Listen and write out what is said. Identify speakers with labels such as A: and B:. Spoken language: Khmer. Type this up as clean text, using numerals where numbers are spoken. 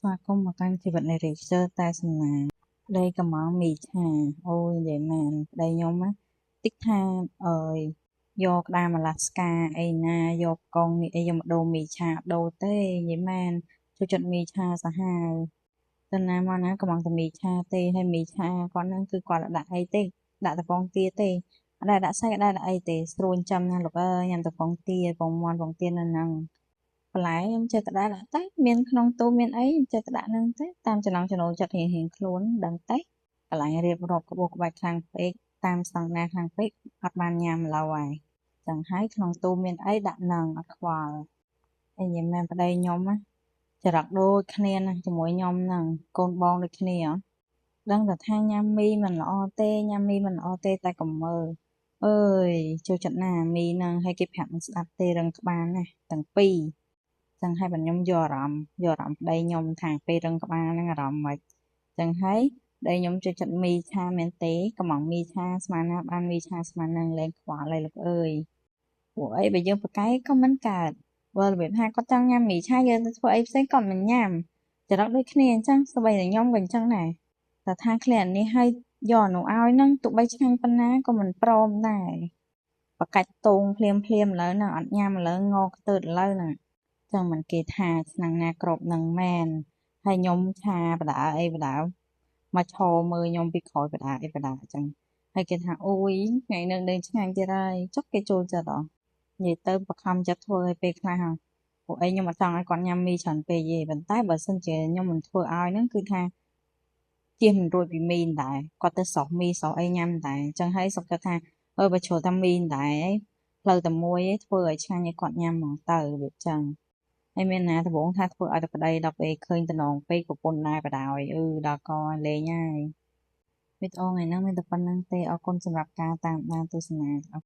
A: ស្វាគមន៍មកកាន់ជីវិតនារីខ្ជិលតែសំណាងប្តីកំងមីឆាអូយនិយាយមែនប្តីខ្ញុំណាតិចថាអើយយកក្តាមអាឡាស្កាអីណាយកកងនេះអីយកមកដូរមីឆាដូរទេនិយាយមែនចូលចិត្តមីឆាសាហាវទៅណាមកណាកំងតែមីឆាទេហើយមីឆាគាត់ហ្នឹងគឺគាត់ដាក់អីទេដាក់តែពងទាទេអត់ដែលដាក់សាច់អត់ដែលដាក់អីទេស្រួលចាំណាលោកអើយញ៉ាំតែពងទាពងមាន់ពងទានៅហ្នឹងបន្លែខ្ញុំចេះតែដាក់តែមានក្នុងទូមានអីខ្ញុំចេះតែដាក់ហ្នឹងទៅតាមចំណង់ចំណូលចិត្តរៀងៗខ្លួនដឹងតែកន្លែងរៀបរាប់ក្បោះក្បាច់ខ្លាំងពេកតាមស្តង់ដារខ្លាំងពេកអត់បានញ៉ាំឡើយហើយចឹងហើយក្នុងទូមានអីដាក់ហ្នឹងអត់ខ្វល់ហើយញ៉ាំមែនប្តីខ្ញុំណាចរិតដូចគ្នាណាជាមួយខ្ញុំហ្នឹងកូនបងដូចគ្នាដឹងតែថាញ៉ាំមីមិនល្អទេញ៉ាំមីមិនល្អទេតែកុំមើលអើយចូលចិត្តណាមីហ្នឹងហើយគេប្រាប់មិនស្ដាប់ទេរឹងក្បាលណាស់ទាំងពីរចឹងហើយបើខ្ញុំយកអារម្មណ៍យកអារម្មណ៍ប្តីខ្ញុំថាពេលរឹងក្បាលហ្នឹងអារម្មណ៍មិនចឹងហើយប្តីខ្ញុំចូលចិត្តមីឆាមែនទេកំងមីឆាស្មានណាបានមីឆាស្មាននឹងលែងខ្វល់ហើយលោកអើយព្រោះអីបើយើងប្រកែកក៏មិនកើតបើរបៀបថាគាត់ចង់ញ៉ាំមីឆាយើងទៅធ្វើអីផ្សេងគាត់មិនញ៉ាំចរិតដូចគ្នាអញ្ចឹងស្បីតែខ្ញុំក៏អញ្ចឹងដែរតែថាឃ្លាននេះឲ្យយកអានោះឲ្យហ្នឹងទោះបីឆ្ងាញ់ប៉ុណ្ណាក៏មិនព្រមដែរបកាច់តងភ្លាមភ្លាមឥឡូវហ្នឹងអត់ញ៉ាំឥឡូវងខ្ទើតឥឡូវហ្នឹងចឹងមិនគេថាឆ្នាំងណាក្របនឹងមែនហើយខ្ញុំឆាបដាអីបដាមកឈរមើលខ្ញុំពីក្រោយបដាអីបដាអញ្ចឹងហើយគេថាអូយថ្ងៃនឹងដេញឆ្ងាញ់ទៀតហើយចុះគេចូលចិត្តអត់និយាយទៅបខំចិត្តធ្វើឲ្យពេលខ្លះហ่ะពួកអីខ្ញុំអត់ចង់ឲ្យគាត់ញ៉ាំមីច្រើនពេកទេប៉ុន្តែបើសិនជាខ្ញុំមិនធ្វើឲ្យហ្នឹងគឺថាជៀសមិនរួចពីមីដែរគាត់ទៅស្រោះមីស្រោះអីញ៉ាំដែរអញ្ចឹងហើយសុខចិត្តថាអើបើជ្រុលតែមីដែរផ្លូវតែមួយឯងធ្វើឲ្យឆ្ងាញ់ឲ្យគាត់ញ៉ាំហ្មងទៅវាចឹងហើយមានណាដំបូងថាធ្វើឲ្យតែប្តីដល់ពេលឃើញតំណងពេកប្រពន្ធដែរបដ ாய் អឺដល់កលេងហើយវីដេអូថ្ងៃហ្នឹងមានតែប៉ុណ្្នឹងទេអរគុណសម្រាប់ការតាមដានទស្សនាអរ